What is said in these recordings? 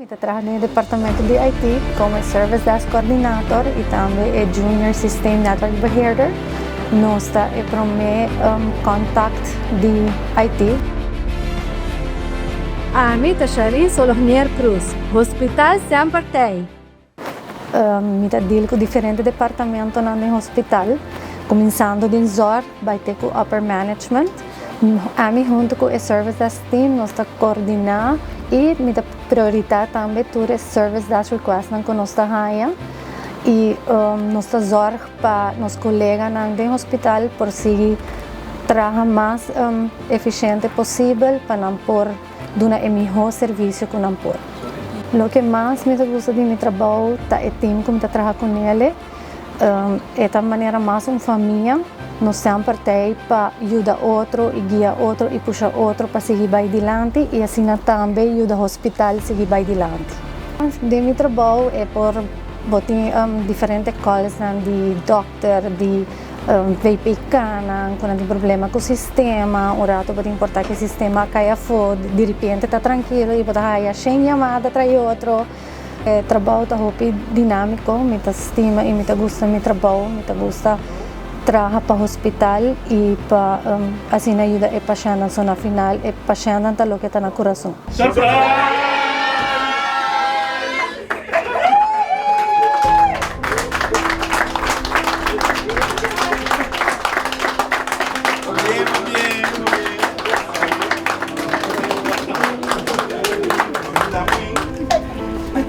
Mi ta traha den e departamento di IT como e Service Desk Coordinator y tambe e Junior Systeem Netwerk Beheerder. Nos ta e prome contact di IT. Ami ta Sharine Solognier Cruz, Hospital Semper Tei. Mi ta deal cu diferente departamentonan den hospital, cuminsando den zorg bay te cu upper management. Ami hunto cu e service desk team nos ta coordina y mi ta priorita tambe tur e service desk requestnan cu nos ta haya y nos ta zorg pa nos coleganan den hospital por sigui traha mas eficiente posibel pa nan por duna e mihó servisio ku nan por. Loke mas mi ta gusta di mi trabou ta e tim ku mi ta traha kunele. E ta manera mas un famia. Nos semper ta ei pa yuda otro i guia otro i pusha otro pa sigui bai dilanti i asina tambe yuda hospital sigui bai dilanti. Den mi trabou e por bo tin diferente callsnan di dòkter, di VPK-nan ku nan tin problema ku sistema, un rato bo tin porta ku e sistema a kai afó, diripiente ta trankilo i bo ta haya shen yamada tras di otro. E trabou ta hopi dinámiko, mi ta stima i mi ta gusta mi trabou, mi ta gusta traha pa hospital i pa asina yuda e pashèntnan, so na final e pashèntnan ta loke ta na kurason.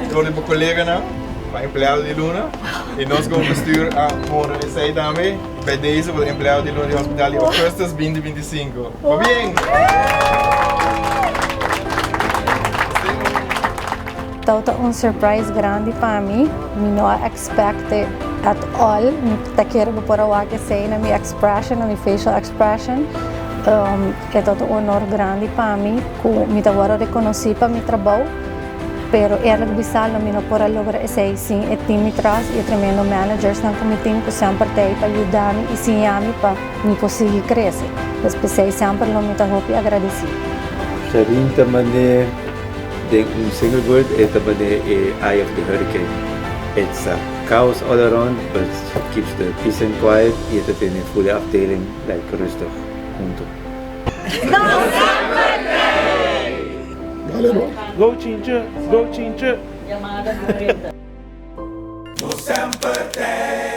Dor di bo coleganan pa empleado di luna y nos como bestuur a honra esey tambe bij deze bo ta empleado di luna di hospital di Augustus 2025. Pabien! Tabata un surprise grandi pa mi, mi no a expect it at all, mi ta kere bo por a wak esey na mi expression, na mi facial expression, e tabata un honor grandi pa mi cu mi ta worde reconoci pa mi trabou, pero eerlijk bisa lo mi no por a logra esey sin e team mi tras y e tremendo managersnan cu mi tin cu semper ta ey pa yuda mi y siña mi pa mi por sigui crece, pues p'esey semper lo mi ta hopi agradeci. Sharin ta manera Den un single word e ta manera e eye of the hurricane. It's a chaos all around but she keeps the peace and quiet y e ta tene full e afdeling like rustig hunto. Dale no. Go Chinche, go Chinche. Nos semper t'ey.